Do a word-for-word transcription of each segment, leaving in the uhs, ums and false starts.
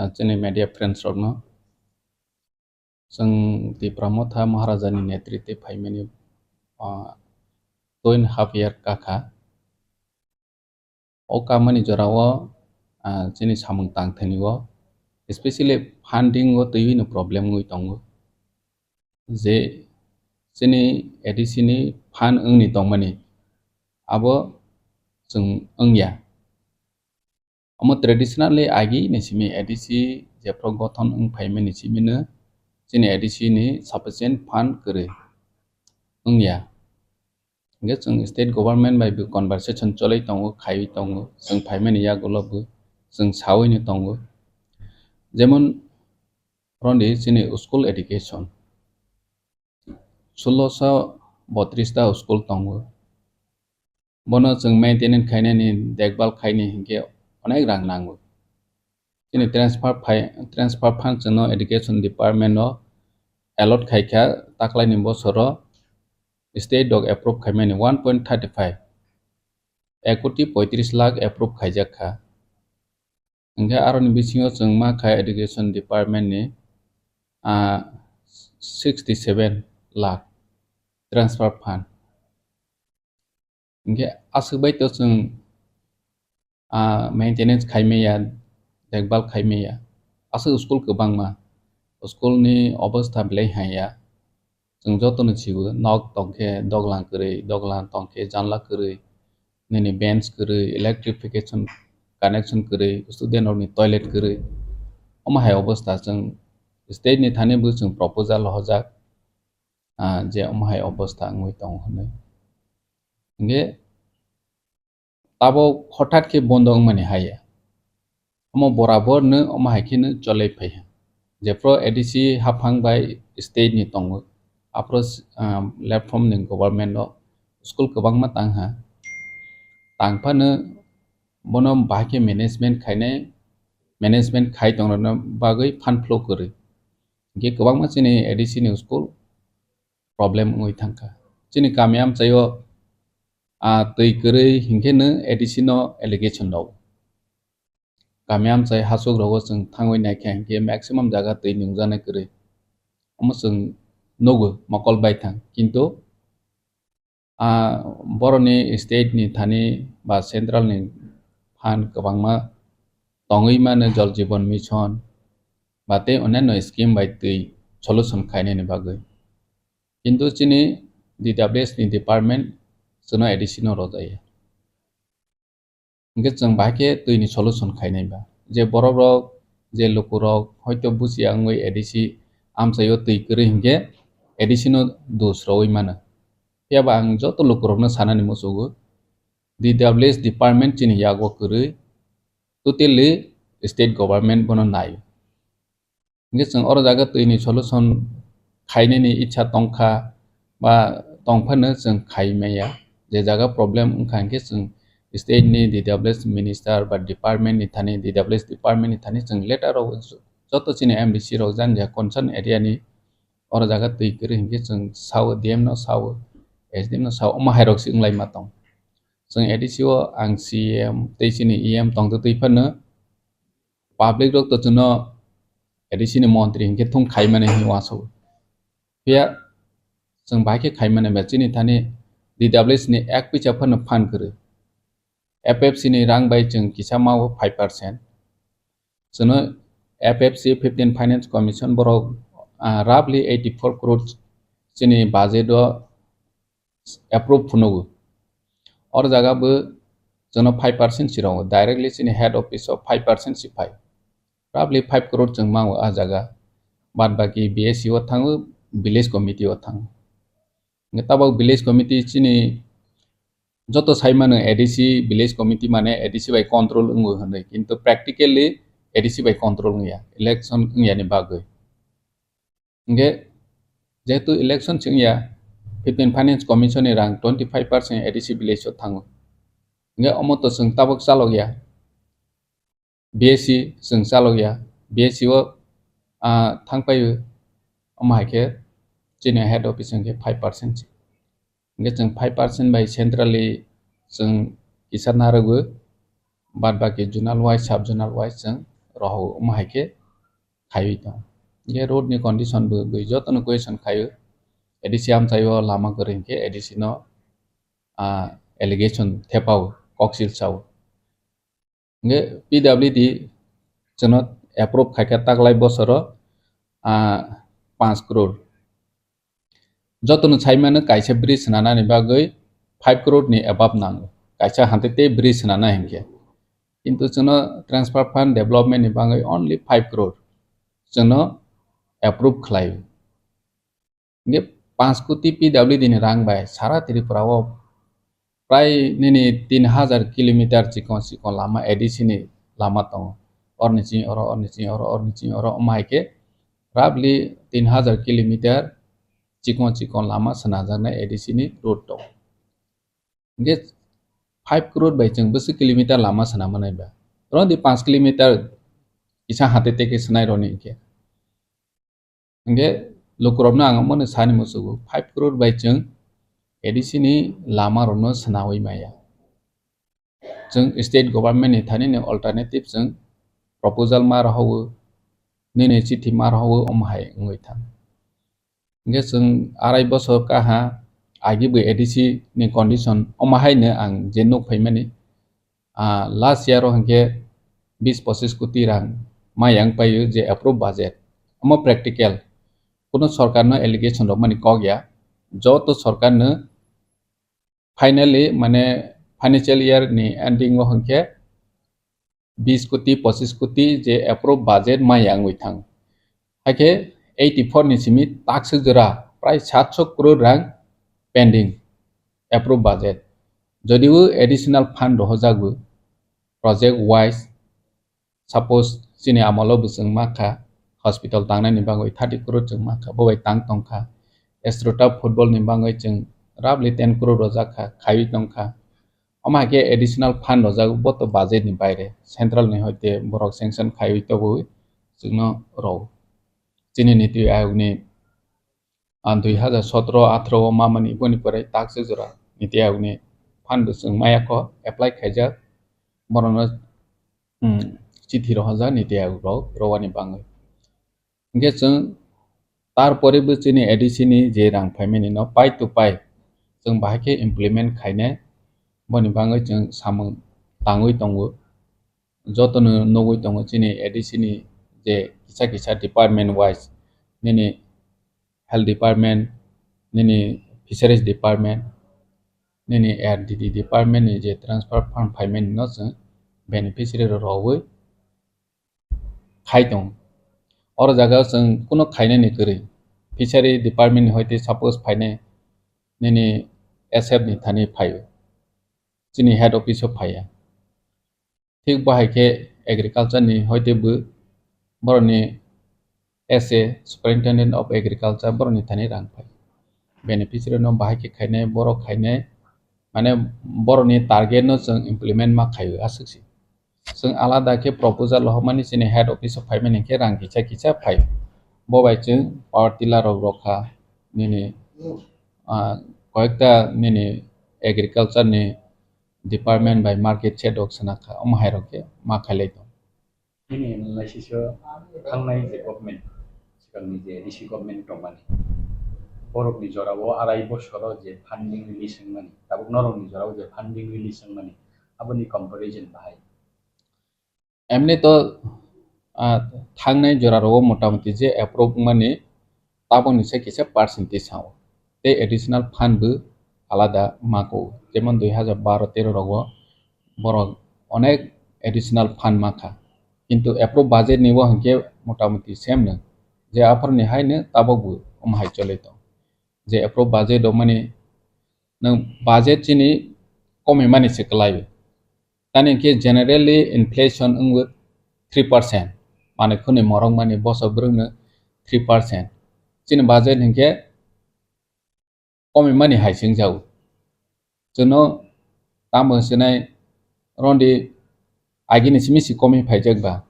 Ah, chini media friends rokno, chwng Tipra Motha Maharaja ni netritwi phaimani, ah, two and half year kakha. O kamani jorao, ah, chini samung tangthani o, especially funding o twiwi no problem wngwi tongo. Je chini A D C ni fund wngni tongmani, abo chwng wngya. Omo traditionally agi ni simi A D C jephru gothon wng phaimani simino chini A D C ni sufficient fund kwrwi wngya. Hingke chwng state government bai bo conversation cholwi tongo, khaiwi tongo, chwng phaimani yagulo bo chwng sawi no tongo. Jemon, roni chini school education, sulosho botris ta school tongo. Bono chwng maintenance khainani, dekbal khaini hinkhe onek rang nango. Chini transfer phai, transfer fund chwngno education department o allot khaikha taklaini bosoro state rok approve khaimani one point thirty five, ek koti poitris lakh approve khaijak kha. Hingke aroni bisingo chwng ma kha education department ni, ah, sixty seven lakh transfer fund. Hingke aswk bai to chwng, ah, maintenance khai maya, dekbal khai maya. Aswk school kwbangma, school ni obostha belai haiya. Chwng jotono sio, nok tongkhe doglang kwrwi, doglang tongkhe janla kwrwi, nini bench kwrwi, electrification connection kwrwi, student rokni toilet kwrwi. Omo hai obostha chwng state ni thani bo chwng proposal hojak, ah, je omo hai obostha wngwi tongo hwnwi. Hingke tabok hothat khe bondo wngmani haiya. Omo borabor no omo hai khe no cholai phaiha. Jephru A D C haphang bai state ni tongo. Aphru, ah, platform ni government o school kwbangma tangha. Tangphano bono bahai khe management khainai, management khai tongrokno bagwi fund flow kwrwi. Hingke kwbangma chini A D C ni school problem wngwi thangkha. Chini kami amchaio, ah, twi kwrwi hinkhe no A D C no allegation rwo. Kami amchai hachuk rogo chwng thangwi naikha hinkhe maximum jaga twi nungjaknai kwrwi. Omo chwng nugo mokol baithang. Kintu, ah, boroni state ni thani ba central ni fund kwbangma tongwi mano Jal Jeevan Mission ba tei onyanno scheme bai twi solution khainani bagwi. Kintu chini D W S ni department chwngno A D C no rwjaya. Hingke chwng bahai khe twi ni solution khainai ba. Je borok rok, je luku rok hoito buchiya wngwi A D C amchaio twi kwrwi hinkhe A D C no dos rwui mano. Phiya ba ang joto luku rokno sanani muchugo, D W S department chini yago kwrwi, totally state government bono nai. Hingke chwng oro jaga twi ni solution khainani icha tongkha ba tongphano chwng khai maya. Je jaga problem wngkha hinkhe chwng state ni D W S minister ba department ni thani, D W S department ni thani chwng letter rok joto chini M D C rok jani ja concern area ni oro jaga twi kwrwi hinkhe chwng sao, D M no sao, S D M no sao, omo hai rok se wnglaima tong. Chwng A D C o ang C M tei chini E M tongtwi twi phano public rok to chwngno A D C ni montri hinkhe thung khaimani hinwi uansukgo. Phiya chwng bahai khe khaimani ba chini thani D W S ni ek pisa phano fund kwrwi. F F C ni rang bai chwng kisa mao five percent. Chwngno F F C, Fifteen Finance Commission borok, ah, roughly eighty four crore chini budget o approve phunugo. Or jaga bo chwngno five percent si rwngo, directly chini head office o five percent si phai. Roughly five crore chwng mango ah jaga. Bad baki B S C o thango, village committee o thango. Hingke tabok village committee chini joto sai mano A D C, village committee mane A D C bai control wngo hwnwi, kintu practically A D C bai control wngya, election wngya ni bagwi. Hingke jehetu election se wngya, Fifteen Finance Commission ni rang twenty five percent A D C village o thango. Hingke omo to chwng tabok chalokya. B S C chwng chalokya, B S C o, ah, thangpaio, omo hai khe chini head office hwnkhe five percent se. Hwnkhe chwng five percent bai centrally chwng kisa narwgo, bad baki zonal wise, sub zonal wise chwng rohor omo hai khe khaiwi tong. Hingkhe road ni condition bo bui jotono question khaio. A D C amchaio lama kwrwi hingkhe A D C no, ah, allegation thepao, koksil sao. Hingkhe P W D chwngno approve khaikha taklai bosoro, ah, panch crore. Jotono saimano kaisa bridge swnanani bagwi five crore ni above nango. Kaisa hantei tei bridge swnana hinkhe. Kintu chwngno transfer fund development ni bagwi only five crore chwngno approve khlaio. Hingkhe panch koti P W D ni rang bai sara Tripura o prai nini tin hajar kilometer chikon chikon lama A D C ni lama tongo. Orni chini oro, orni chini oro, orni chini oro, omo hai khe roughly tin hajar kilometer chikon chikon lama swnajaknai A D C ni road tongo. Hingkhe five crore bai chwng bwswk kilometer lama swnama nai ba? Rodi panch kilometer kisa hate teke swnai roni hingkhe. Hingkhe lukurokno ang omono sani muchugo, five crore bai chwng A D C ni lama rokno swnawi maya. Chwng state government ni thani ni alternative chwng proposal ma rohoro, nini chithi ma rohoro, omo hai wngwi thang. Hingkhe chwng arai bosor kaha agi bo A D C ni condition omo hai no ang je nuk phaimani. Ah, last year o hingkhe bis pochis koti rang maya wng paio je approve budget. Omo practical. Kuno sorkar no allegation rok mani kok ya. Joto sorkar no finally, mane, financial year ni ending o hingkhe bis koti, pochis koti je approve budget maya wngwi thang. Haikhe eighty four ni simi takswk jora prai satso crore rang pending approve budget. Jodio additional fund rohojago project wise, suppose chini amolo bo chwng ma kha, hospital tangnani bagwi thirty crore chwng ma kha, bo bai tang tong kha. Astrota football ni bagwi chwng roughly ten crore rojak kha, khaiwi tong kha. Omo hai khe additional fund rojak, bo to budget ni baire, central ni hoite borok sanction khaiwi tobwi chwngno rw. Chini niti ayok ni, ah, dui hazar sotro athro o mamani boni pore takswk jora niti ayok ni fund bo chwng maya kho apply khaijak, borokno, hmm, chithi rohorjak niti ayok rok rwani bagwi. Hingkhe chwng tarpore bo chini A D C ni je rang phaimani no pai to pai chwng bahai khe implement khainai, boni bagwi chwng samung tangwi tongo. Jotono nugwi tongo chini A D C ni je kisa kisa department wise, nini health department, nini fisheries department, nini R D D department ni je transfer fund phaimani no chwng beneficiary rok rogwi khai tongo. Oro jaga o chwng kuno khainani kwrwi, fishery department ni hoite suppose phainai nini S F ni thani phaio, chini head office o phaiya. Thik bo hai khe agriculture ni hoite bo borokni S A, Superintendent of Agriculture, borokni thani rang phai. Beneficiary no bahai khe khainai, borok khainai, mane borokni target no chwng implement ma khaio aswk se. Chwng alada khe proposal rohormani chini head office o phaimani khe rang kisa kisa phai. Bo bai chwng power tiller rok rw kha, nini, ah, koyekta nini agriculture ni department bai market shed rok swnam kha, omo hai rok khe ma khailai tong. Nini naisisa thangnai je government, swkangni je A D C government tongmani, borokni jorao arai bosoro je funding release wngmani, tabuk norokni jorao je funding release wngmani, aboni comparison bahai? Emni to, ah, thangnai jora rogo motamoti je approve wngmani tabokni se kisa percentage sao. Tei additional fund bo alada mako. Jemon dui hajar baro tero rogo borok onek additional fund makha. Kintu approve budget ni bo hinkhe motamoti same no. Je aphar ni hai no tabok bo omo hai choli tong. Je approve budget rok mani nwng budget chini komimani se kwlaio. Tani hinkhe generally inflation wngwi three percent. Manwi khwnwi morok mani bosok bwrwngno three percent. Chini budget hinkhe komimani hai se wngjago. Chwngno tamo hwnsinai rondi agini simi se komi phaijak ba.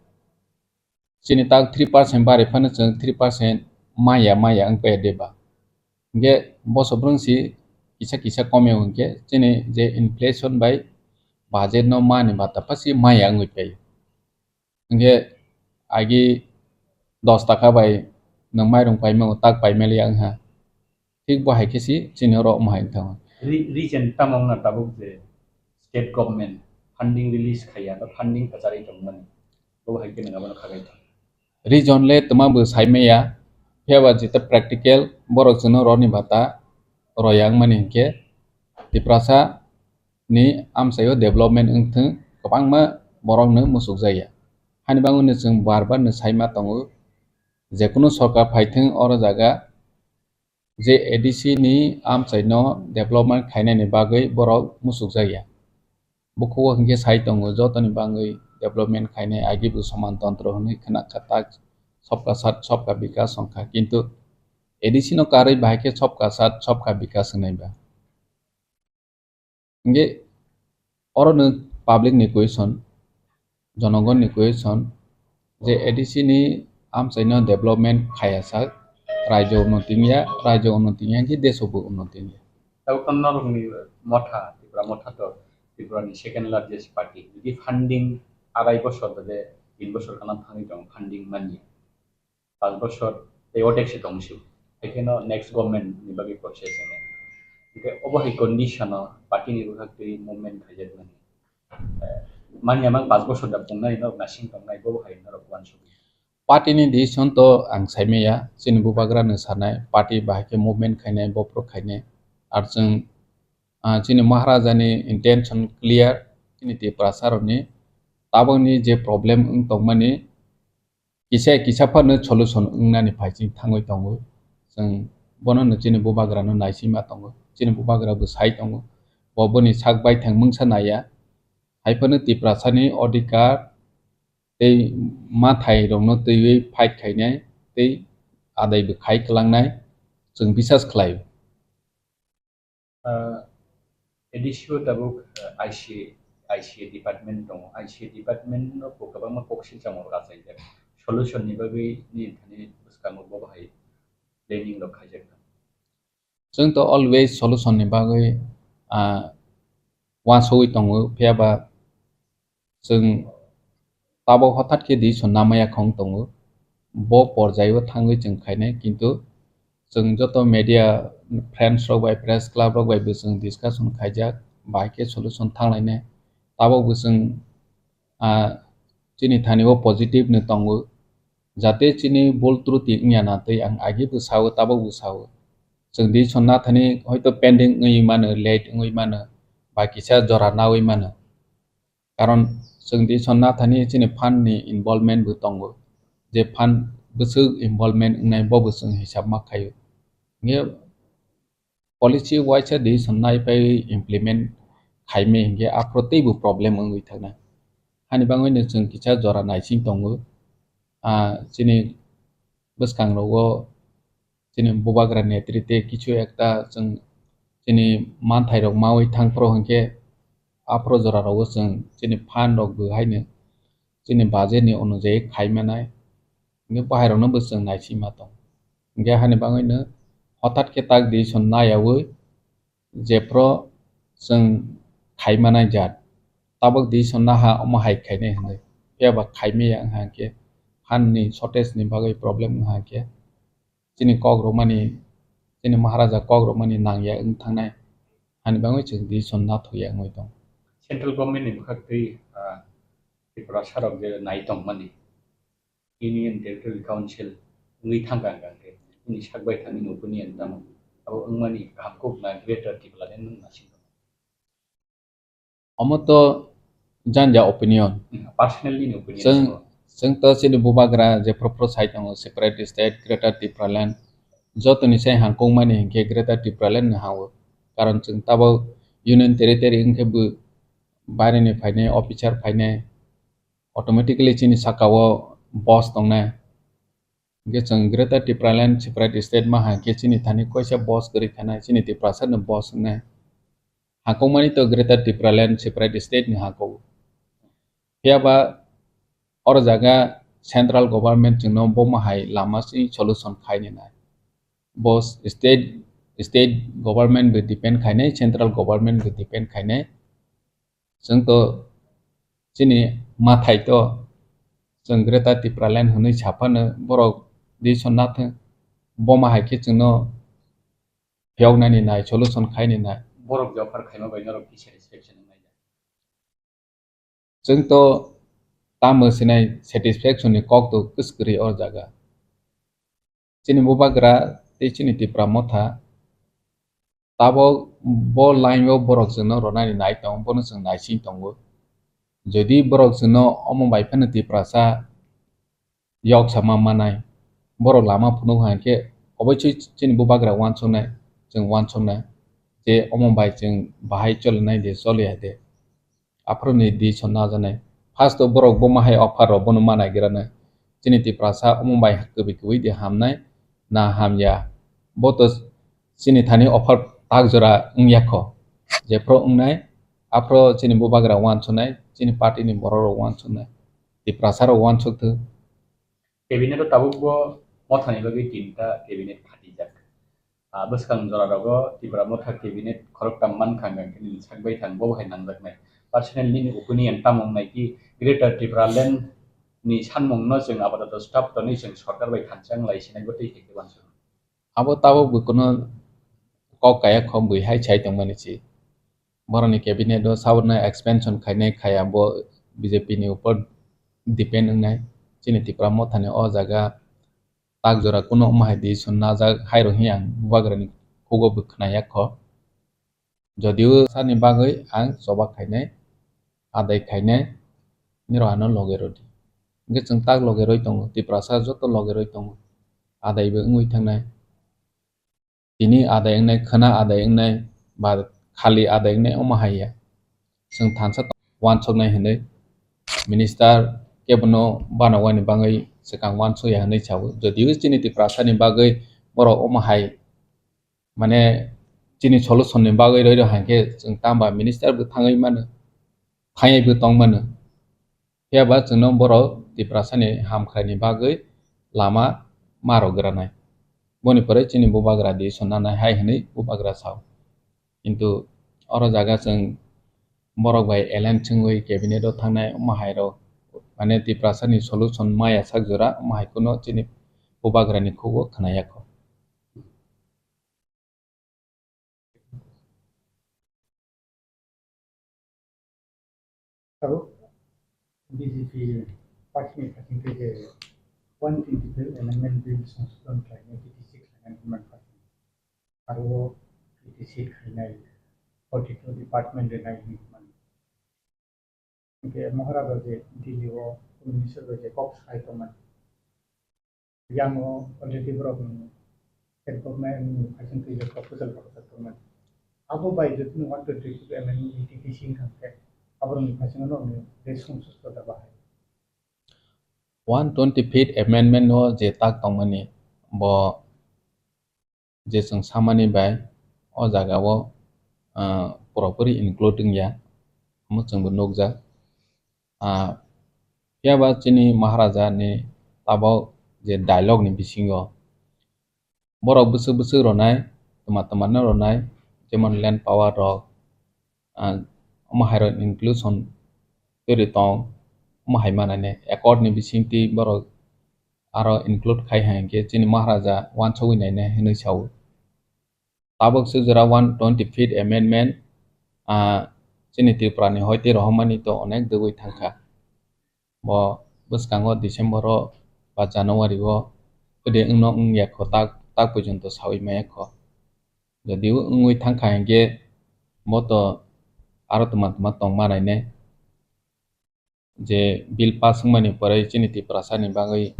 Chini tak three percent bari phano chwng three percent maya maya wng paya de ba. Hinkhe boso bwrwng si kisa kisa komya hinkhe chini je inflation bai budget no mani bata pha si maya wngwi pai. Hinkhe agi dos taka bai nwng mairung paimao tak paimaliya wngha. Thik bo hai khe si chini oro omo hai wngthango. Re-, reason tamo wngna tabuk je state government funding release khaiya ba funding kwcharwi tongmani? Bo hai khe nwng abono khagai tong. Reason le twma bo saimaya, phiya ba jeta practical borok chwngno roni bata roya wngmani hinkhe Tiprasa ni amchaio development wngthwng kwbangma borokno muchukjakya. Hani bagwino chwng bar bar no saima tongo, jekunu sorkar phaithwng oro jaga je A D C ni amchaino development khainani bagwi borok muchukjakya. Bukhugo hinkhe sai tongo, jotoni bagwi development khainai agi bo soman tontro hwnwi khna kha tak, sabka saath sabka bikas wngkha, kintu A D C no karwi bahai khe sabka saath sabka bikas wngnai ba. Hinkhe oro no public ni question, jonogon ni question, je A D C ni amchaino development khaya sak, raijo unnoti wngya, raijo unnoti wngya hinkhe deso bo unnoti wngya. Tabuk to norokni motha, Tipra motha to Tripura ni second largest party. Jodi funding arai bosor bade tin bosor kana thangwi tong funding manya. Panch bosor tei otek se tong si. Haikhe no next government ni bagwi process wngya. Hinkhe obo hai condition o party ni bwkhak twi movement khaijak mani. Eh, manya mang panch bosor da pungnai norok nasing tongnai bo hai norok uansugwi. Party ni decision to ang saimaya, chini bubagra no sanai, party bahai khe movement khainai, bophro khainai. Ar chwng, ah, chini Maharaja ni intention clear, chini Tiprasa rok ni tabok ni je problem wng tongmani, kisa kisa phano solution wngnani phai chwng thangwi tongo. Chwng bono no chini bubagra no naisingma tongo, chini bubagra bo sai tongo, bo boni sak baithang mungsa naiya. Hai phano Tiprasa ni odhikar tei mathai rokno twiwi fight khainai tei adai bo khai kwlangnai chwng bisas khlaio. Ah, A D C o tabuk, ah, I C A, I C A department tongo. I C A department no bo kwbangma kok silchamo rok achaijak. Solution ni bagwi nini thani bwskango bo bahai planning rok khaijak. Chwng to always solution ni bagwi, ah, uansugwi tongo, phiya ba chwng tabok hothat khe decision namaya khong tongo. Bo porjai o thangwi chwng khainai, kintu chwng joto media friends rok bai, press club rok bai bo chwng discussion khaijak, bahai khe solution thanglainai. Tabok bo chwng, ah, chini thani o positive no tongo, jate chini bul truti wngya na twi ang agi bo sao, tabok bo sao. Chwng decision nathani hoito pending wngwi mano, late wngwi mano, ba kisa jora nawi mano. Karon chwng decision nathani chini fund ni involvement bo tongo. Je fund bwswk involvement wngnai bo bo chwng hisab ma khaio. Hinkhe policy waisa decision nai pai implement khaimai hinkhe aphuru teibo problem wngwi thangna. Hani bagwino chwng kisa jora naising tongo. Ah, chini bwskangrogo chini bubagra netrite kichu ekta chwng chini manthairok mawi thangphuru hinkhe aphuru jorarogo chwng chini fund rok bo haino chini budget ni onujai khaimanai. Hinkhe bahairokno bo chwng naisingma tong. Hinkhe hani bagwino hothat khe tak decision nayawi jephuru chwng khaimanai jat. Tabok decision naha omo hai khainai hinwi. Phiya ba khaimaya wngkha hinkhe fund ni shortage ni bagwi problem wngkha hinkhe chini kok rwmani, chini Maharaja kok rwmani nangya wng thangnai. Hani bagwi chwng decision nathokya wngwi tong. Central government ni bwkhak twi, ah, Tiprasa rok je nai tongmani, Union Territory Council wngwi thangkha hwnkhe, bini sak baithang nini opinion tamo? Abo wngmani kaham kuk na Greater Tipraland wng nasing tong? Omo to janja opinion. Hmm, personally ni opinion Chwng, sabo. Chwng to chini bubagra je phuru phuru sai tongo, separate state, Greater Tipraland, jotoni sai hangkukmani hinkhe Greater Tipraland ni hango. Karon chwng tabok Union Territory wngkhe bo baireni phainai, officer phainai, automatically chini sakao boss tongnai. Hinkhe chwng Greater Tipraland separate state ma hai khe chini thani kaisa boss kwrwi khanai, chini Tiprasa no boss wngnai. Hakungmani to Greater Tipraland separate state ni hakugo. Phiya ba oro jaga central government chwngno bo ma hai lama si solution khaini nai. Bo state, state government bo depend khainai, central government bo depend khainai. Chwng to chini mathai to Chwng Greater Tipraland hwnwi saphano borok decision nathwng, boma hai khe chwngno phiyoknani nai, solution khaini nai. Borok je offer khaima bai norok ki satisfaction wngnai da? Chwng to tamo sinai satisfaction ni kok to kwskwrwi o jaga. Chini bubagra tei chini Tipra Motha tabok bo line o borok chwngno ronani nai tongo, bono chwng naising tongo. Jodi borok chwngno omo bai phano Tiprasa yok sama manai, borok lama phunuk hai khe oboisoi chini bubagra uansuknai, chwng uansuknai je omo bai chwng bahai cholinai de, choliya de. Aphuru ni decision najaknai. First o borok boma hai offer rok bono ma naigira nai. Chini Tiprasa omo bai kwbwi kwbwi de hamnai na hamya. Bo to chini thani offer tak jora wngya kho. Jephuru wngnai, aphuru chini bubagra uansuknai, chini party ni borok rok uansuknai, Tiprasa rok uansuk thung. Cabinet o tabuk bo Mothani bagwi tinta cabinet phatijak. Ah, bwskang jora rogo Tipra Motha cabinet khoroktham mankha, hwnkhe nini sak bai thang bo hai nangjaknai. Personal nini opinion tamo wngnai ki Greater Tipraland ni sanmung no chwng apatot stop tonwi chwng sorkar bai thansa wnglai sinai bo twi hai khe uansuknai. Abo tabuk bo kuno kok kaya kho bui hai sai tongmani si. Borokni cabinet o saborno expansion khainai khaya bo B J P ni upor depend wngnai. Chini Tipra Mothani o jaga tak jora kuno omo hai decision najak hai rok hiya ang bubagrani khugo bo khwnaya kho. Jodio sani bagwi ang choba khainai, adai khainai, nirok ano loge rwdi. Hwnkhe chwng tak loge rwi tongo, Tiprasa joto loge rwi tongo, adai bo wngwi thangnai. Tini adai wngnai, khwna adai wngnai, ba khali adai wngnai, omo hai ya. Chwng thansa tong-, uansuknai hwnwi minister kebono banawani bagwi swkang uansukya hwnwi sao. Jodio chini Tiprasani bagwi borok omo hai, mane, chini solution ni bagwi roi roi hai khe chwng tamo ba minister bo thangwi mano, thangwi bo tong mano. Phiya ba chwngno borok Tiprasani hamkhraini bagwi lama ma rw granai. Boni pore chini bubagra decision nanai hai hwnwi bubagra sao. Kintu oro jaga chwng borok bai alliance wngwi cabinet o thangnai omo hai rok, mane, Tiprasani solution maya sak jora omo hai kuno chini bubagrani khugo khwnaya kho. Tabuk B J P party ni thani khe je one twenty-five amendment bill songsodhon khlainai, T T C khlainai hwnmani party. Aro T T C khlainai, forty-two department rwnai hwnwi hwnmani. Hwnkhe Maharaja je Delhi o Home Minister bai je kok sai tongmani. Yang o already borok ni state government ni phaising twi je proposal rok rwjak tongmani. Abo bai je tini one twenty-two amendment T T C wngkha khe aborok ni phaising no ni je songsodhon da bahai. One twenty-fifth amendment o je tak tongmani bo je chwng samani bai o jaga o, ah, puropuri include wngya, omo chwngbo nukjak. Ah, phiya ba chini Maharaja ni tabok je dialogue ni bisingo borok bwswk bwswk rwnai, twma twma no rwnai, jemon land power rok, ah, omo hai rok inclusion twi rwi tong, omo hai manai accord ni bisingtwi borok aro include khai hai hwnkhe chini Maharaja uansugwi nainai hwnwi sao. Tabuk se jora one twenty-fifth amendment, ah, chini Tripura ni hoite rohormani to onek dugwi thangkha. Bo bwskango December o ba January o kwdwi wngno wngya kho, tak, tak porjonto sawi maya kho. Jodi wngwi thangkha hwnkhe bo to aro twma twma tong manai ne. Je bill pass wngmani pore chini Tiprasa ni bagwi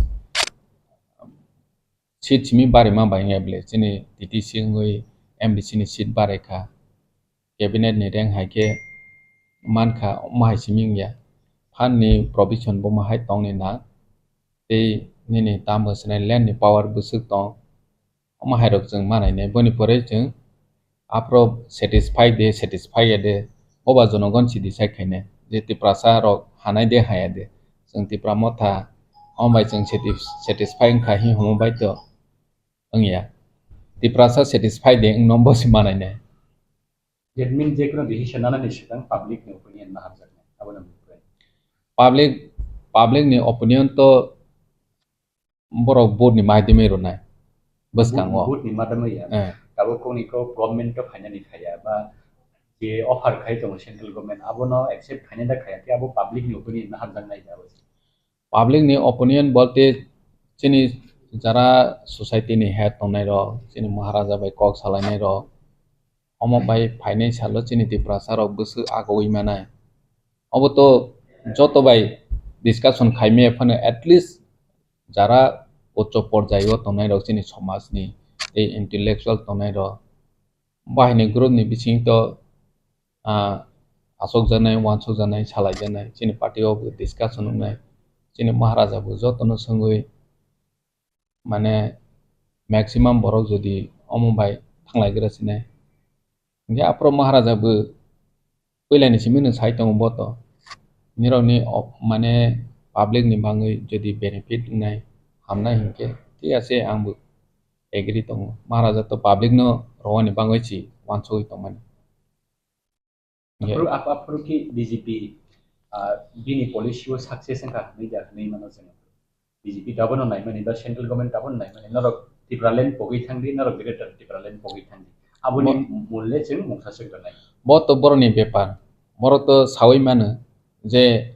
seat simi barima bai wngya bwle, chini T T C wngwi M D C ni seat barai kha, cabinet ni rank hai khe mankha, omo hai simi wngya. Phan ni provision bo ma hai tongni na, tei nini tamo swnai land ni power bwswk tong, omo hai rok chwng manai nai. Boni pore chwng aphro satisfy de, satisfy ya de, oba jonogon si decide khainai je Tiprasa rok hanai de haya de. Chwng Tipra Motha omo bai chwng satis-, satisfy wngkha hi homo bai to wngya. Tiprasa satisfy de wngno bo si manai nai. That means je kono decision nanani swkang public ni opinion naharjaknai, abono bukrai. Public Public ni opinion to borok vote ni maidimwi rwnai bwskango. Vote ni madamwi ya. Eh. Tabuk kok ni kok government to phainani khaya ba je offer khai tongo central government abono accept khainai da khaya khe abo public ni opinion no hamjaknai da abo. Public ni opinion bolte chini jara society ni head tongnai rok, chini Maharaja bai kok salainai rok, omo bai phainai salo chini Tiprasa rok bwswk agoi manai. Obo to joto bai discussion khaimaya phano at least jara ucho porjai o tongnai rok chini somaj ni tei intellectual tongnai rok bahai ni group ni bising to, ah, asokjaknai, wansokjaknai, salaijaknai, chini party o bo discussion wngnai, chini Maharaja bo jotono swngwi, mane, maximum borok jodi omo bai thanglaigra sinai, hinkhe aphuru Maharaja bo puilani simi no sai tongo bo to, nirokni op-, mane, public ni bangwi jodi benefit wngnai, hamnai hinkhe, thik ase, ang bo agree tongo. Maharaja to public no rwani bangwi si wansugwi tongmani. Aphuru, ap-, aphuru khe B J P, ah, bini policy o success wngkha hwnwi da hwnwi mano chwng. B J P tabukno naimani ba central government tabukno naimani, norok Tipraland pogwi thangdi, norok Greater Tipraland pogwi thangdi. Aboni Bo- mul le chwng mungsa swi rwnai. Bo to borokni bepar. Borok to sawi mano je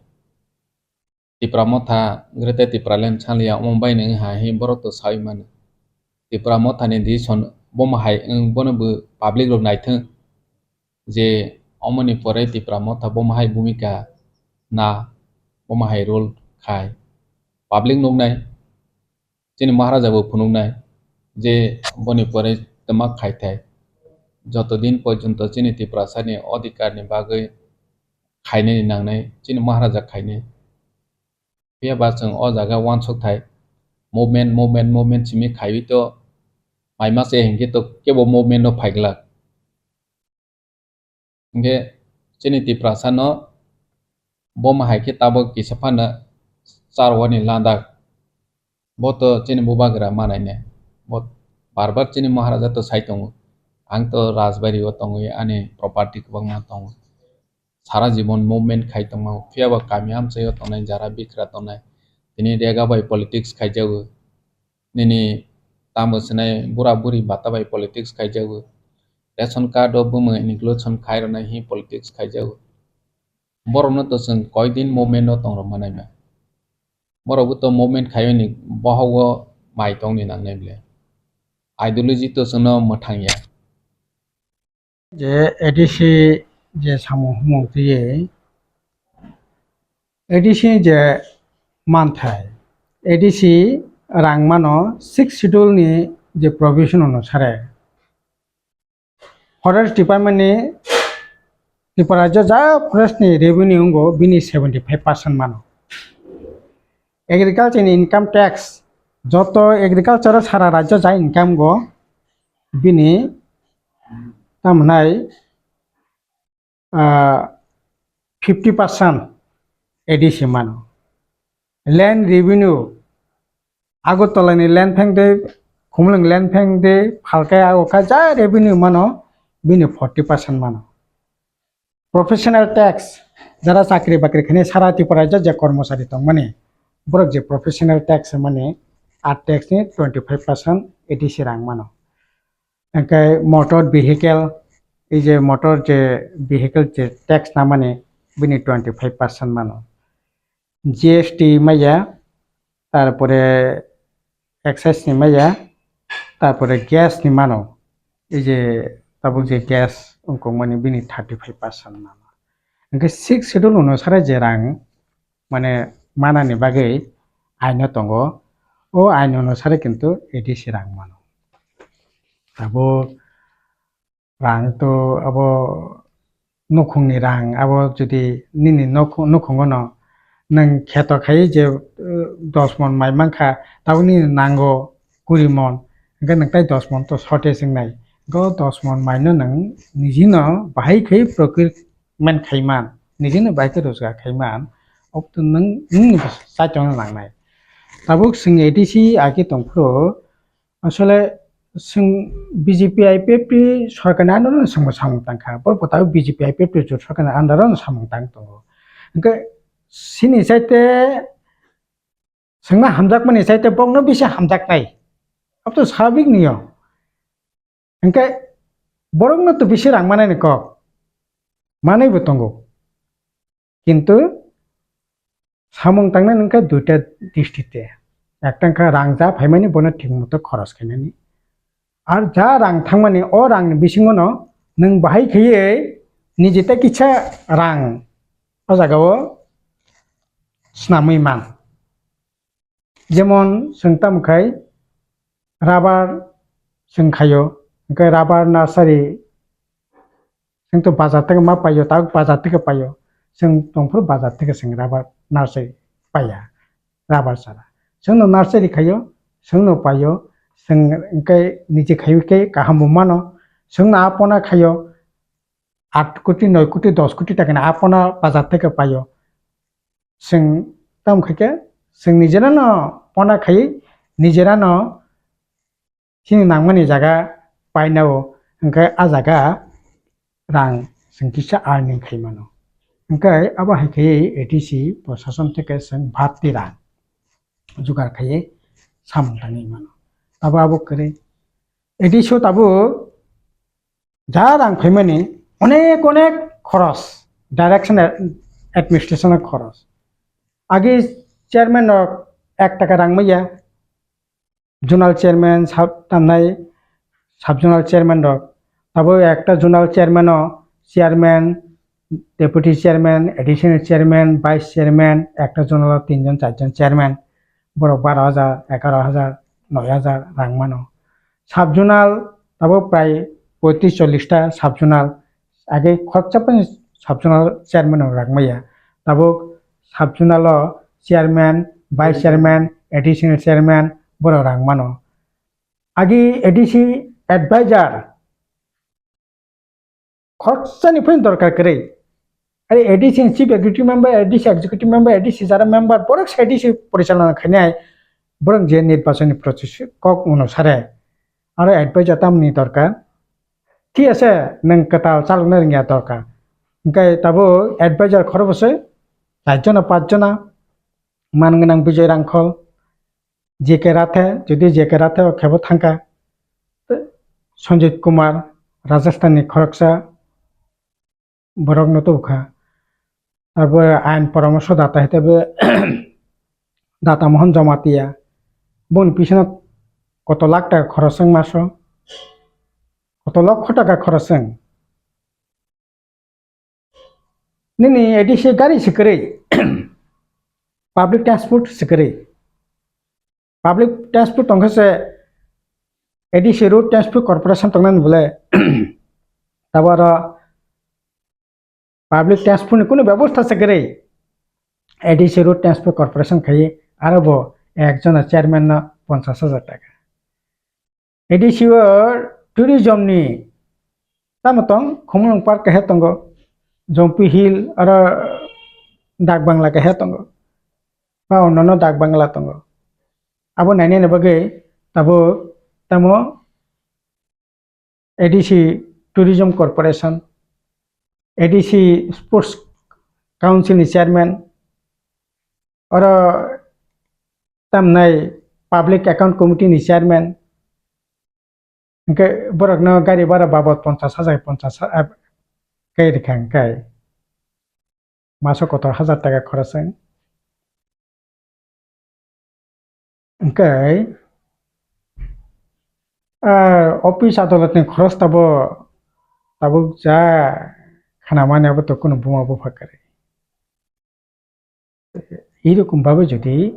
Tipra Motha, Greater Tipraland saliya, omo bai nang hai hi borok to sawi mano. Tipra Motha ni decision bomo hai wng, bono bo public rok naithwng je omoni pore Tipra Motha bomo hai bhumika na, bomo hai role khai. Public nuknai, chini Maharaja bo phunuknai je boni pore twma khai thai. Joto din porjonto chini Tiprasa ni odhikar ni bagwi khainani nangnai, chini Maharaja khainai. Phiya ba chwng o jaga uansuk thai, movement, movement, movement simi khaiwi to mai masa hinkhe to kebo movement no phaiglak. Hinkhe chini Tiprasa no bomo hai khe tabuk kisa phano charwani landak. Bo to chini bubagra manai ne. Bo bar bar chini Maharaja to sai tongo. Ang to Rajbari o tongwi ani property kwbangma tongo. Sara jibon movement khai tongma, phiya ba kami amchai o tongnai jara bikra tongnai. Tini rega bai politics khaijago. Nini tamo swnai bura buri bata bai politics khaijago. Ration card o bumung inclusion khai rwnai hi politics khaijago. Borokno to chwng koi din movement o tong rw manai ba. Borok bo to movement khai ni bohok o mai tong ni nangnai ble. Ideology to chwngno mwthang ya. Je A D C je samung humung twiwi, A D C je manthai, A D C rang mano sixth schedule ni je provision onusare, Forest Department ni Tripura rajyo ja forest ni revenue wngo bini seventy five percent mano. Agriculture ni income tax, joto agriculture sara rajyo ja income go bini tamhnai, ah, fifty percent A D C mano. Land revenue, Agartala ni land pheng de, Khumulwng land pheng de, phalkai ago kha ja revenue mano, bini forty percent mano. Professional tax, jara chakri bakri khainai sara Tripura rajyo je kormochari tongmani, borok je professional tax mani, a tax ni twenty five percent A D C rang mano. Hingke motor vehicle, ei je motor je vehicle je tax namani, bini twenty five percent mano. G S T maya, tarpore excise ni maya, tarpore gas ni mano. Ei je tabuk je gas wngkukmani bini thirty five percent mano. Hingke sixth schedule onusare je rang mane manani bagwi aino tongo, o ain onusare kintu A D C rang mano. Tabuk rang to abo nukhungni rang, abo jodi nini nokhu-, nukhungo no nwng kheto khai je, uh, dos mon mai mankha, tabuk nini nango kuri mon, hingke nwng tai dos mon to shortage wngnai. Go dos mon mai no nwng niji no bahai khai procurement khai man, niji no bahai khe rojgar khai man, ob to nwng, nwng ni saichung nangnai. Tabuk chwng A D C agi tongphuru, asole chwng B J P I P F T sorkar ni under o no chwngbo samung tangkha, bo bwtao B J P I P F T jot sorkar ni under o no samung tang tongo. Hingke sini saite Swngna hamjakmani chaite bokno bisi hamjaknai. Abo to sabik niyo. Hingke borokno to bisi rang manani kok. Manaibo tongo. Kintu samung tangnai nungkha duita distite. Ekta wngkha rang ja phaimani bono thik moto khoros khainani. Ar ja rang thangmani o rangni bisingono nwng bahai khaiye nijete kisa rang o jagao snamwi man. Jemon, chwng tamo khai rubber chwng khaio, hwnkhe rubber nursery chwng to bazar theke ma paio, tabuk bazar theke paio, chwng tongphuru bazar theke chwng rubber nursery paiya, rubber chara. Chwngno nursery khaio, chwngno paio, chwng hwnkhe niji khaiwi khe kaham bo mano, chwngno a pona khaio, aat koti, noi koti, dos koti takani a pona bazar theke paio. Chwng tamo khaikhe, chwng nijerano pona khaiwi, nijerano chini nangmani jaga painao, hwnkhe a jaga rang chwng kisa earning khaimano. Hwnkhe abo hai khaiwi A D C prosason theke chwng bhatti rang jugar khaiwi samung tangwi mano. Abo, abo kwrwi. A D C o tabuk ja rang phaimani onek onek khoros, direction ad-, administration o khoros. Agi chairman rok ek taka rang maya, zonal chairman, sub, tamnai sub zonal chairman rok. Abo ekta zonal chairman o chairman, deputy chairman, additional chairman, vice chairman, ekta zonal o tinjon charjon chairman. Borok baro hajar, egaroh hajar, noi hajar rang mano. Sub zonal tabuk prai poitris chollish ta sub zonal. Age khoroksa phano sub zonal chairman rok rang maya. Tabuk sub zonal o chairman, vice chairman, additional chairman borok rang mano. Agi A D C advisor khoroksa ni phano dorkar kwrwi. Are A D C ni chief executive member, A D C executive member, A D C jara member, borok se A D C porichalona khainai, borok je nirbachon ni process kok onusare. Aro advisor tamni dorkar. Thik ase, nwng kwtal chalokna rwngya dorkar. Hwnkhe tabuk advisor khorokbwswi, char jona, panch jona, man gwnang Bijoy Rangkhol, J K Rathe, jodi J K Rathe o khebo thangkha, Sanjit Kumar, Rajasthan ni khoroksa, borokno tubukha. Abo ain poramorsho data hete be Data Mohon Jamatia. Boni pisano koto lakh taka khoroswng maso. Koto lokho taka khoroswng. Nini A D C gari se kwrwi, public transport se kwrwi. Public transport tongkha se A D C Road Transport Corporation tongnani bole. Tabo aro public transport ni kunu bebosta se kwrwi. A D C Road Transport Corporation khai aro bo ekjona chairman no ponchash hajar taka. A D C o tourism ni tamo tong, Khumulwng Park kaisa tongo, Jompi Hill, aro Dak Bangla kaisa tongo, ba onnono Dak Bangla tongo. Abo nainani bagwi tabuk tamo A D C Tourism Corporation, A D C Sports Council ni chairman, oro tamnai Public Account Committee ni chairman, hwnkhe borokno gari bhara babot ponchash hajar, ponchash ha-, ah, kai rikha hwnkhe maso kotor hajar taka khoroswng. Hwnkhe, ah, office adolotni khoros tabo, tabuk ja khanamani abo to kunu buma bupha kwrwi. Irokom babe jodi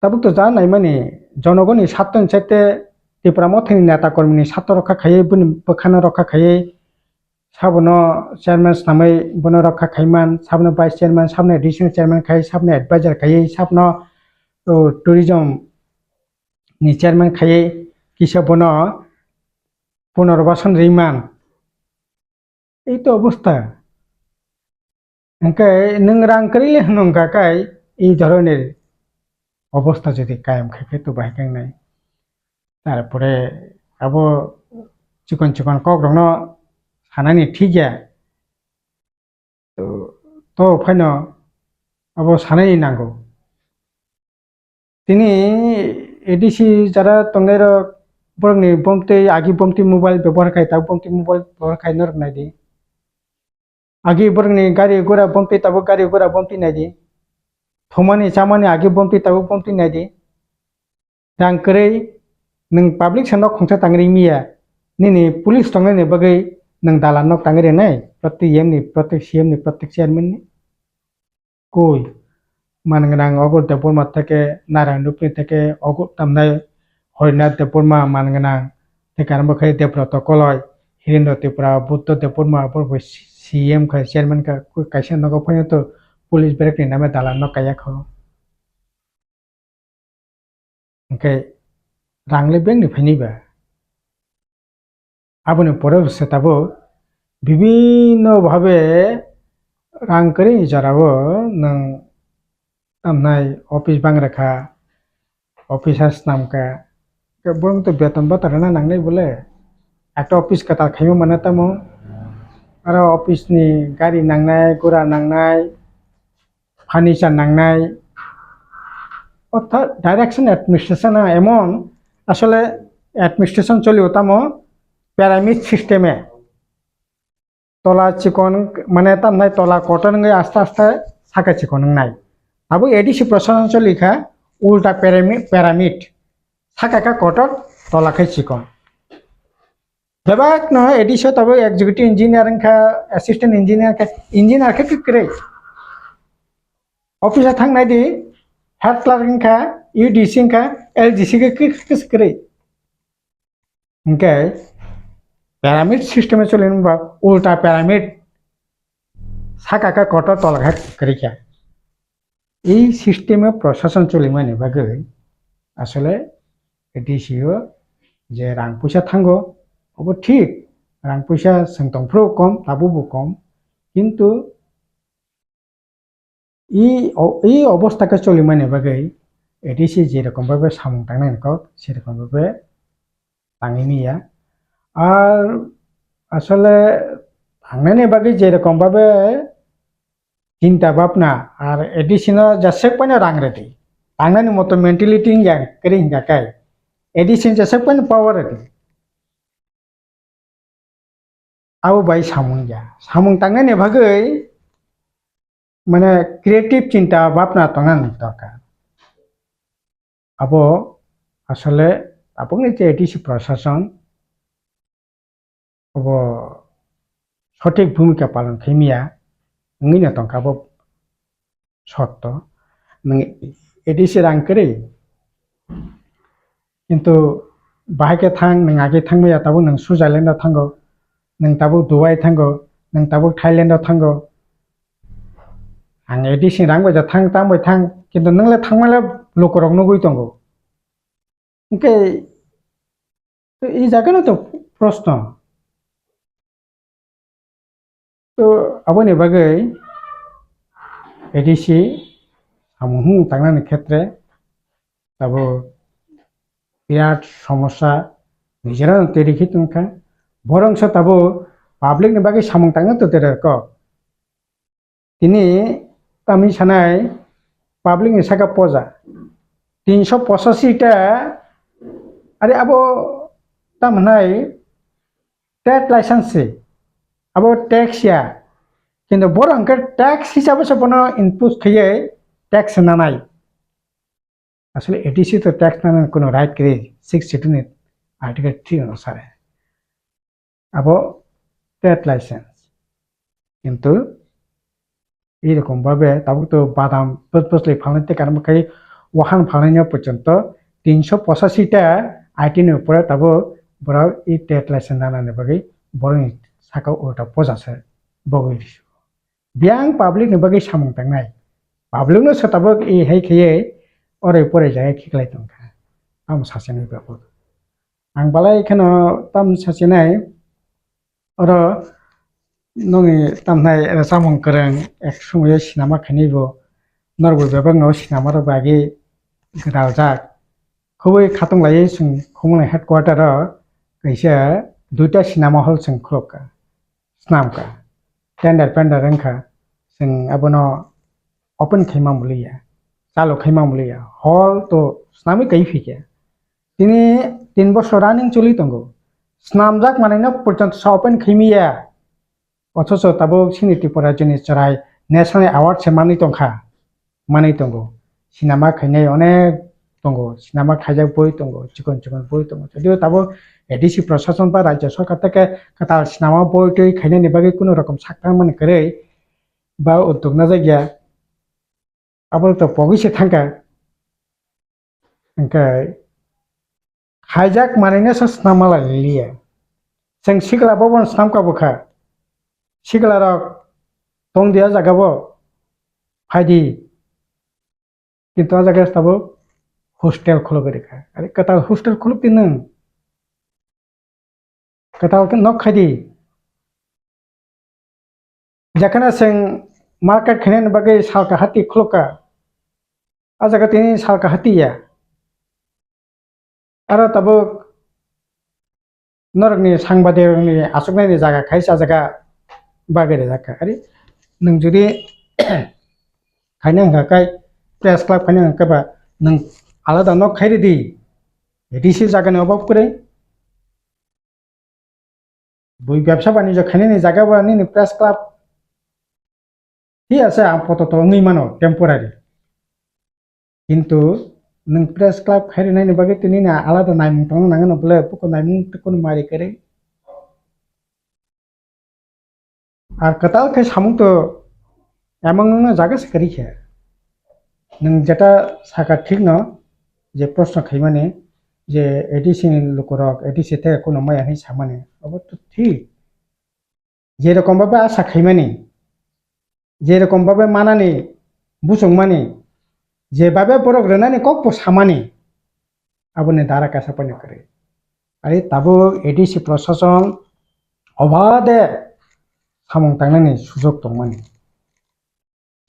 tabuk to ja naimani jonogoni satoni chaite Tipra mothani neta kormini sato rokha khaiwi bini bwkhano rokha khaiwi sabono chairman swnamwi bono rokha khaiman, sabono vice chairman, sabono additional chairman khai, sabono advisor khai, sabono, o, tourism ni chairman khai kisa bono punorbasan riman. Ei to obostha. Hwnkhe nwng rang kwrwi le hwnwi wngkha kai, ei dhoroner obostha jodi kayam khai khe to bahai khe wngnai. Tarpore abo chikon chikon kokrokno sanani thik ya. To, to phaino abo sanani nango. Tini A D C jara tongnai rok borokni bomtwi agi bomtwi mobile bebohar khai, tak bomtwi mobile bebohar khai norok nai di. Agi borokni gari gura bomtwi tabuk gari gura bomtwi nai di. Thumani chamani agi bomtwi tabuk bomtwi nai di. Rang kwrwi nwng public se nok khungsa tangri miya. Nini police tongnani bagwi nwng dalan nok tangri nai. Prottek E M ni, prottek C E M ni, prottek chairman ni. Koi, man gwnang Ogor Debbarma theke, Narayan Rupni theke, Ogor tamnai Horinath Debbarma man gwnang, theke aro bo khe Debroto Koloi, Hirendra Tripura, Buddha Debbarma, abo bo C M kha, chairman kha, koi kaisa nogo phai to police berekni name dalan no kaiya kho. Hwnkhe rang le bengni phaini ba. Aboni pore se tabuk bibinno bhabe rang kwrwi jorao nwng tamnai office bang rwkha, officer snam kha, borok to beton bata rwna nangnai bole, ekta office kwtal khaima mano tamo, aro office ni gari nangnai, gura nangnai, furniture nangnai, orthat direction administration emon asole administration choli o tamo pyramid system e. Tola chikon, mane tamnai tola kotor wngwi aste aste saka chikon wngnai. Abo A D C prosason choli kha ulta pyramid, pyramid. Saka kha kotor, tola khe chikon. Bebak no A D C o tabuk executive engineer wngkha, assistant engineer khe, engineer khe kwrwi. Office o thang nai di, head clerk wngkha, U D C wngkha, L D C khe kwrwi. Hwnkhe pyramid system e choli wngba ulta pyramid, saka khe kotor, tola khe kwrwi kha. Ei system o prosason cholimani bagwi asole A D C o je rang puisa thango, obo thik, rang puisa chwng tongphuru kom, tabukbo kom, kintu i o-, i obostha khe cholimani bagwi A D C je rokom bhabe samung tangnani kok, se rokom bhabe tangwi manya. Ar asole tangnani bagwi je rokom bhabe chinta bhabna, ar A D C no jeswk paino rang rwdi. Tangnani moto mentality wngya, kwrwi hwnkha khe A D C no jeswk paino power rwdi. Abo bai samung ya. Samung tangnani bagwi mane creative chinta bhabna tongnani dorkar. Abo asole tabukni je A D C prosason obo sothik bhumika palon khaimya wngwi no tongkha bo sotto. Nwng A D C rang kwrwi, kintu bahai khe thang, nwng age thangmaya tabuk nwng Switzerland o thango, nwng tabuk Dubai thango, nwng tabuk Thailand o thango. Ang A D C rang bai da thang, tang bai thang, kintu nwng le thangmale lukurok nugwi tongo. Hwnkhe to i jaga no to proshno. To aboni bagwi A D C samung hung tangnani khetre tabuk birat somosya nijera no teri khe tongkha. Borok wngsa tabuk public ni bagwi samung tangna to tere kok. Tini tamni sanai public ni saka poja tinsho pochashi ta, are abo tam hwnai trade license se, abo tax ya, kintu borok hwnkhe tax hisabe se bono impose khaiye tax nanai. Asole A D C to tax nanani kuno right kwrwi, Sixth Schedule ni Article three onusare. Abo trade license. Kintu ei rokom bhabe tabuk to badam pos-, poslai phalnai tei karma khai wahan phalnai no porjonto tinsho pochashi ta item ni upore tabuk borok ei trade license nanani bagwi borokni saka ulta poja se bogwi rw. Biyang public ni bagwi samung tangnai. Public no se tabuk e hai khaiye oroi poroi jagwi khiklai tongkha. Tamo sachinai babu. Ang balai kheno tam sachinai oro nongni tamnai samung kwrwng ek sumoyo sinama khainai bo norok bo bebak no sinama rok bai agi gwdaljak. Khubui khatung laiwi chwng Khumulwng headquarter o kaisa duita sinama hall chwng khuluk kha. Snam kha, tender pender wng kha, chwng abono open khaima muliya. Chalo khai mang liya. Hol to snami kai phikya. Tini tin bosor running choli tongo. Snamjak manwi no porjonto sa open khai miya. Othocho tabuk chini Tripura rajyoni chwrai National Award se manwi tongkha, manwi tongo. Sinama khainai onek tongo, sinama khaijak boi tongo, chikon chikon boi tongo. Jodio tabuk A D C prosason ba rajya sorkar theke kwtal sinama boi twi khainani bagwi kunu rokom sak tangmani kwrwi ba uddog najak ya. Abo to pogwi se thangkha. Hwnkhe khaijak manwino se snamma lai liya. Chwng sikla bobono snamkha bwkha. Siklarok tongdi o jagao, phaidi. Kintu o jaga tabuk hostel khulugwi rikha. Are kwtal hostel khulukdi nwng? Kwtal khe nok khaidi. Jekheno chwng market khainani bagwi salka hati khulukha. O jaga tini salka hati ya. Aro tabuk norokni sangbadirokni achuknaini jaga khai se o jaga bagwi rijak kha. Are nwng jodi khaina hwnkha khe press club khaina hwnkha ba nwng alada nok khai ridi. A D C jagani obab kwrwi. Bui bebsa banijyo khainani jaga bo nini press club. Thik ase, ang poto to wngwi mano temporary. Kintu nwng press club khai rwnaini bagwi tini na alada naimung tongna nangano bwle, buko naimung tei kunu mari kwrwi. Ar kwtal khe samung to emang nungno jaga se kwrwi khe. Nwng jeta saka thik no je proshno khaimani je A D C ni lukurok A D C tei kunu maya hinwi samani obo to thik. Je rokom babe asa khaimani, je rokom babe manani, buchungmani, je babe borok rwnani kokbo samani, aboni dara kaisa poino kwrwi. Ari tabuk A D C prosason obade samung tangnani sujok tongmani.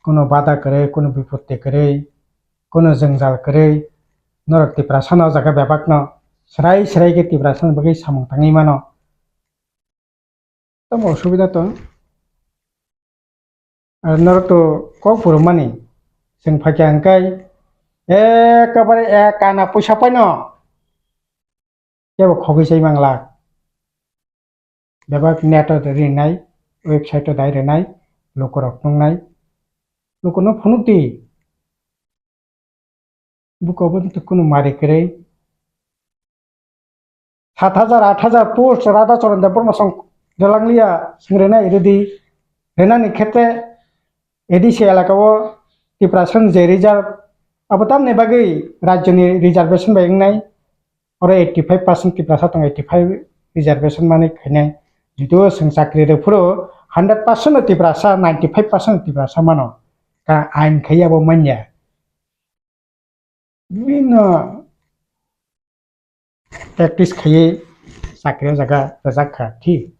Kuno bada kwrwi, kuno bipotti kwrwi, kuno jwngjal kwrwi, norok Tiprasa no o jaga bebak no srai srai khe Tiprasa ni bagwi samung tangwi mano. Tamo osubida tong? Ar norok to kok phuru mani, chwng phaikha hwnkhe ekabare ek kana puisa paino kebo khogwi sai mangla. Bebak net o rinai, website o dai rinai, lukurok nungnai, lukuno phunukdi. Buko bo to kunu mari kwrwi. Sat hajar, aat hajar post Radha Charan Debbarma song relang liya, sing rena iridi. Rena ni khetre A D C elaka o Tiprasa ni je reserve, abo tamni bagwi rajyo ni reservation bai wngnai. Oro eighty five percent Tiprasa tong, eighty five reservation mani khainai. Jitu o sing chakri rw phuru hundred percent o Tiprasa, ninety five percent Tiprasa mano. Ka ain khai abo manya. Bibhinno practice khaiwi chakri o jaga rwjak kha, thik.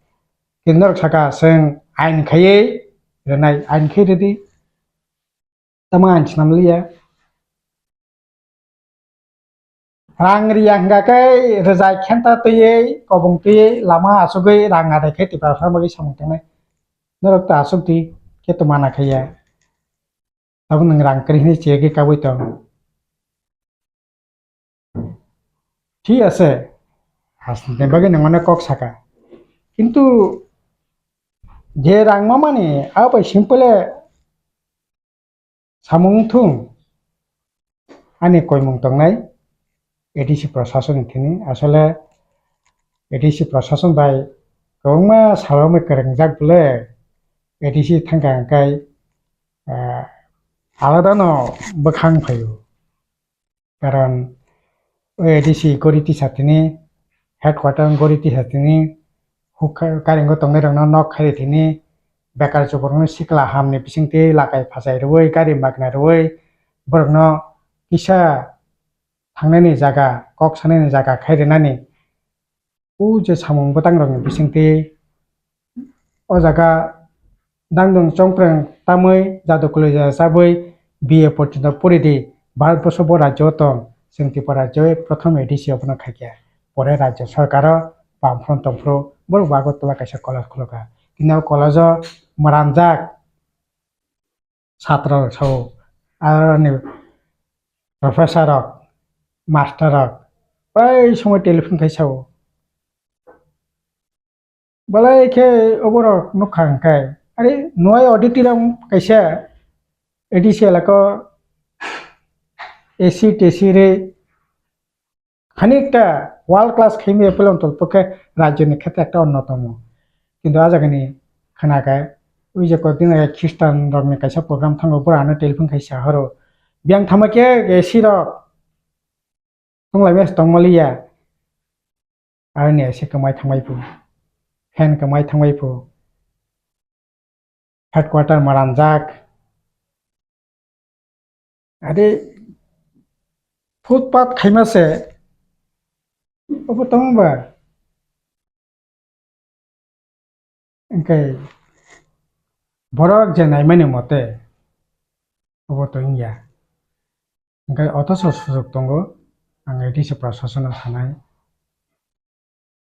Kintu norok saka chwng ain khaiwi rwnai, ain khai rwdi. Tamo ain swnam liya. Rang riya hwnkha khe rwjai khenta twiwi, kobong twiwi, lama achugwi rang adai khe Tiprasa bagwi samung tangnai. Norok ta achuk di, khe to mana khaiya. Abo nwng rang kwrwi hwnwi chegwi kabui tong. Thik ase, hasni bagwi nwng onek kok saka. Kintu je rang mamani, abo bai simple samung thung ani koimung tongnai A D C prosason ni thini. Asole A D C prosason bai kwbangma salrokni kwrwngjak bwle A D C thangkha hwnkhe, ah, alada no bwkhang phaio. Karon o A D C gori tisa tini, headquarter gori tisa tini, huk karingo tongnai rokno nok khairi tini, bekar chukurokno sikla hamni bisingtwi lakai phachai rwui, gari magna rwui, borokno kisa thangnani jaga, kok sanani jaga khai rwnani. O je samung bwtang rokni bisingtwi o jaga dangdung chongpreng tamwi jadu kwlwija chabwi B A porjonto pori di, Bharat borso bo rajyo tong, chwng Tripura rajyo prothom A D C abono khaikha, pore rajyo sarkaro bamphru tongphru borok bo Agartala kaisa college khulukha, tini o college o mranjak. Satra rok sao, aroni professor rok, master rok, prai somoi telephone khai sao. Balai khe oborok nukha hwnkhe, are nuai auditorium kaisa A D C elaka o A C T C rwi khanikta world class khaimaya pelon tolpo khe rajyoni khetre ekta onnotomo. Kintu a jagani khana khe, ui je kok din age Christian rokni kaisa program thango, boro ano telephone khai sa horo. Biyang thama khe A C rok tonglaimani tongmaliya. Aroni A C kwmai thangbai phu, fan kwmai thangbai phu, headquarter maranjak. Ade footpath khaima se obo tong ba. Hwnkhe borok je naimani mote obo tong ya. Hwnkhe otoso sujuk tongo, ang A D C prosasono sanai.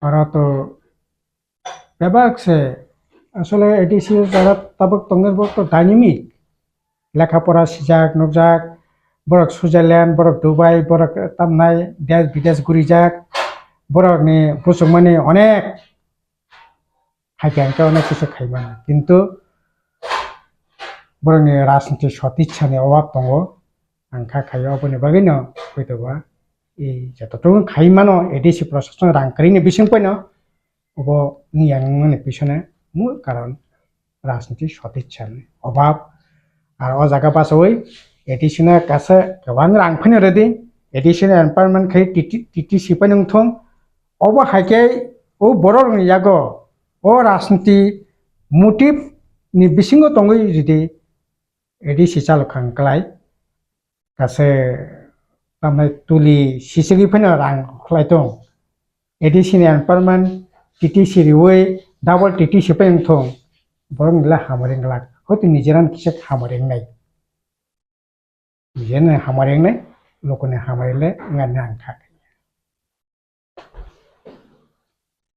Oro to bebak se asole A D C jara tabuk tongwi bo to dynamic. Lekha pora sijak, nukjak, borok Switzerland, borok Dubai, borok tamnai desh bidesh gurijak, borokni buchukmani onek hai khe hwnkhe onek kisa khaimani. Kintu borokni rajniti sotitsani obab tongo. Ang kha khaio, oboni bagwino hoi tongo. I jototung khai mano A D C prosason rang kwrwini bising poino obo wngya wngmani pisone mul karon rajniti sotitsani obab. Ar o jaga bachawi A D C no kasa kwbang rang phano rwdi, A D C no empowerment khai T T C phano wngthung. Obo hai khe o borok rokni yago o rajniti motive ni bisingo tongwi rwdi A D C chalok kha hwnkhlai. Kase tamnai tuli sisigi phano rang khlai tong. A D C ni empowerment T T C riwi double T T C pai wngthong. Borok nila hamari nglak. Hoito nijeran kisa hamari wngnai. Nijerani hamari wngnai, lokoni hamari le wngani ang kha.